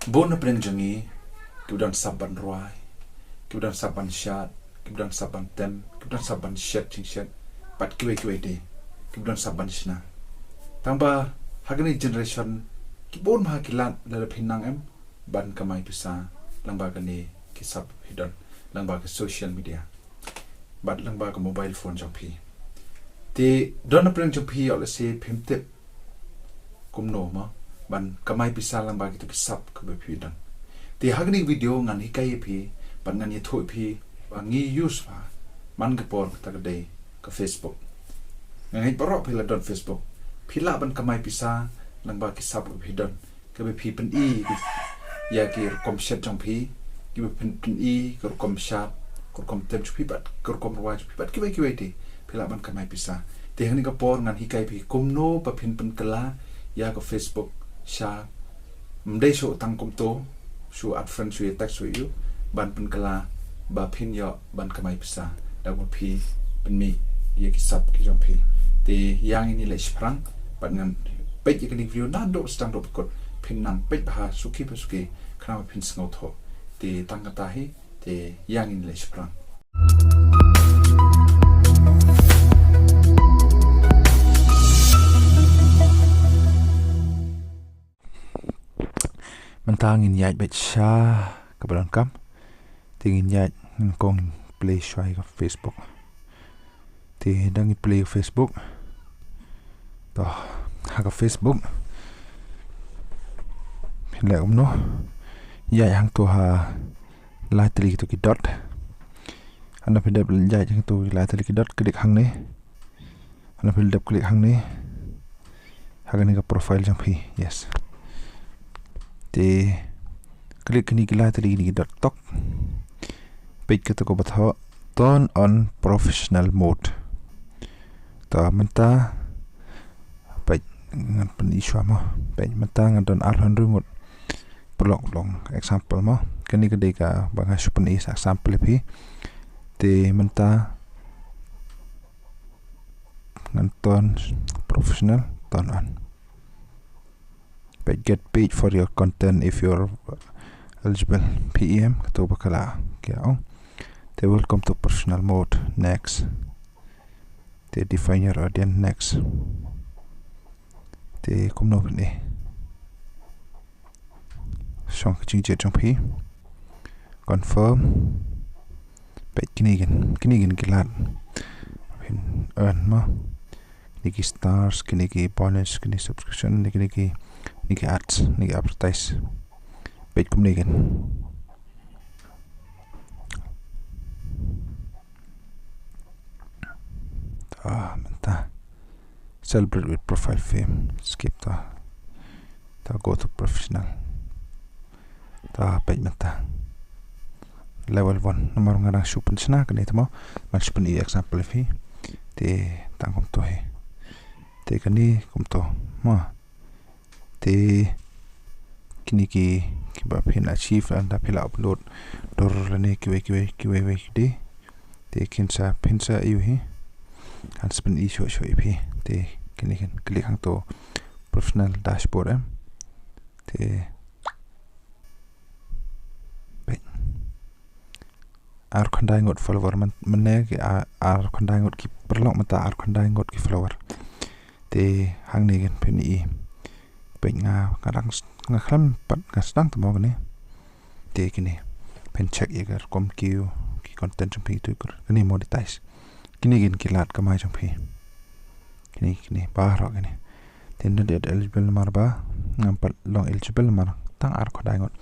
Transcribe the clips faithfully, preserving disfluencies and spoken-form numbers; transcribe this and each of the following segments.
Bun na pdeng jong ngi kiba don sap ban rwai, kiba don sap ban shad, kiba don sap ban tem, kiba don sap ban shet jingshet, bad kiwei kiwei de kiba don sap ban shna. Tangba ha kane generation ki bun bha ki lad lada phi nang em ban kamai pisa lyngba kane ki sap phi don lyngba ka social media bad lyngba ka mobile phone jong phi. Te don na pdeng jong phi ïoh lehse phim tip kumno mo ban kamai pisa lyngba kito ki sap kaba phi don. Te ha kane video ngan hikai ïa phi bad ngan ïathuh ïa phi ba ngi use ba man ka por kata ka dei ka Facebook. Nga ngeit baroh phi la don Facebook. Phi lah ban kamai pisa lyngba ki sap kaba phi don. Kaba phi pyni ïa ki rukom shet jong phi, kiba phi pyni ka rukom shad, ka rukom tem jong phi bad ka rukom rwai jong phi bad kiwei kiwei de phi lah ban kamai pisa. Te ha kane ka por ngan hikai phi kumno ba phin pynkylla ïa ka Facebook sha, ym dei shuh tang kumto, shu add friend, shu ïa text, shu ïa u ban pynkylla ba phin ïoh ban kamai pisa da kaba phi pynmih ïa ki sap ki jong phi. Te ïa ngin ïaleh shaphrang bad ngan peit ïa kane ka video naduh sdang haduh ba kut. Phin nang peit bha suki pa suki khnang ba phin sngewthuh. Te tang kata hi, te ïa ngin ïaleh shaphrang. Mynta ngin ïaid beit sha kaba donkam. Te ngin ïaid, ngin kong play shuwa ïa ka Facebook. Te dang ngi play Facebook. To, ha ka Facebook phin leh kumno? Ïaid hangto ha lai tylli kito ki dot. Hana phi dep ïaid hangto lai tylli ki dot, klik hangne. Hana phi dep klik hangne ha kane ka profile jong phi. Yes. Te klik kine ki lai tylli kine ki dot tok. Peit kato kaba thoh turn on professional mode. To mynta peit ngan pyni shuwa mo. Peit mynta nga don arphew hynriew ngut. Paralok long example mo. Kane ka dei kaba nga shu pyni sa example ïa phi. Te mynta ngan turn professional, turn on. Peit get paid for your content if you're eligible. P E M, kato ba ka la, kya ong. Te welcome to professional mode, next. Te define your audience, next. Te kumno phin ïa shong ka jingjied jong phi. Confirm. Peit kine kin, kine kin ki lad phin earn mo. Kine ki stars, kine ki bonus, kine subscription, kine ki, kine ki ads, kine ki advertise. Peit kumne kin. Ah, mynta. Celebrate with profile fame. Skip ta. Ta go to professional. Ta peit mynta. Level one. Namar nga dang shu pynshna kane te mo. Ngan shu pyni example ïa phi. Te tang kumto hi. Te kane kumto. Mo. Te kine ki, kiba phin achieve, ynda phi la upload dur lane kiwei kiwei kiwei wei ki dei. Te kin sa, phin sa ïohi. Ngan sa pyni shuh shuh ïa phi. Te kine kin klik hangto professional dashboard em. Te peit. Ar khyndai ngut follower, myn-, mynne ki a-, ar khyndai ngut ki paralok, mynta ar khyndai ngut ki follower. Te hangne kin phin ïohi. Peit nga, nga dang s-, nga khlem pat nga sdang te mo kane. Te kine. Phin check ïa ka rukom ki, ki content jong phi tu kur. Kine monetize. Kine kin ki lad kamai jong phi. Kine, kine baroh kine. Te not yet eligible namar ba ngam pat long eligible namar tang ar khyndai ngut.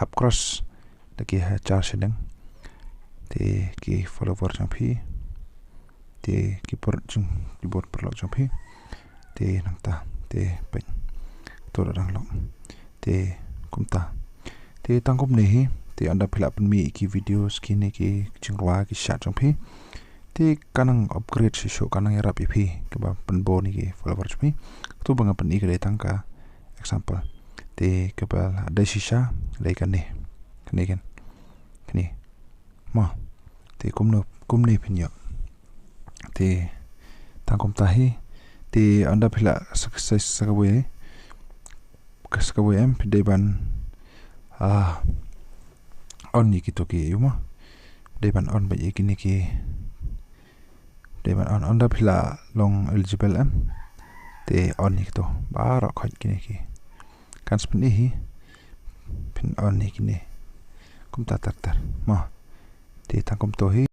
Hap cross da ki hajar shiteng. Te ki follower jong phi. Te ki por jong, ki bor paralok jong phi. Te nangta, te peit. To da dang long. Te kumta. Te tang kumne hi, te ynda phi la pynmih ki videos kine ki jingrwai ki shad jong phi. Te ka nang upgrade shuh shuh, ka nang ïarap ïa phi, kaba pynbor ïa ki follower jong phi. Kato ba nga pyni ka dei tang ka example. Te kaba la dei shisha, dei kane. Kane kan. Kane. Mo. Te kumno, kumne phin ïoh. Te tang kumta hi. Te ynda phi la sa, sa, sa kawei. Ka sa kawei em, phi dei ban Ah, on ïa kito ki ïa u mo. Dei ban on bad ïa kine ki. Dei ban on, ynda phi la long eligible em. Te on ïa kito. Baroh khoit kine ki. Kan sa pyni hi. Phin on ïa kine. Kumta ter ter. Mo. Te tang kumto hi.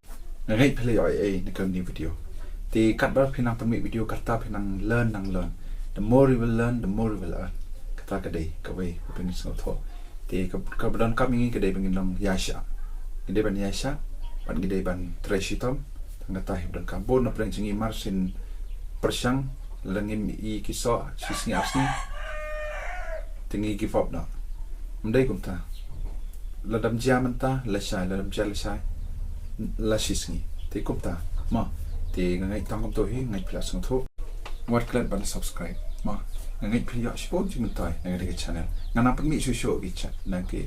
Nga ngeit phi la ïoh ei ei na kane ka video. Te katba phi nang pynmih video kata phi nang learn nang learn. The more you will learn, the more you will earn. Kata ka dei kawei ka pynsngewthuh. Te ka, kaba donkam ïa ngi ka dei ba ngin long ïaishah. Ngi dei ban ïaishah, bad ngi dei ban trei shitom. Tang kata hi ba donkam. Bun na pdeng jong ngi mar shen pyrshang, lada ngim ïohi ki soh, shi sngi ar sngi. Te ngi give up noh. Ym dei kumta. Lada ym jia mynta, lashai, lada ym jia lashai, la shi sngi. Te kumta. Mo, te nga ngeit tang kumto hi, nga ngeit phi la sngewthuh. Wat klet ban subscribe. Mo, nga ngeit phi ïoh shibun jingmyntoi na kane ka channel. Nga nang pynmih shuh shuh ki cha, na ki,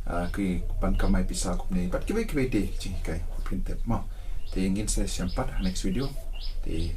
ah, ki ban kamai pisa kumne. Bad kiwei kiwei de ki jinghikai phin tip. Mo, te ngin sa ïashem pat ha next video. Te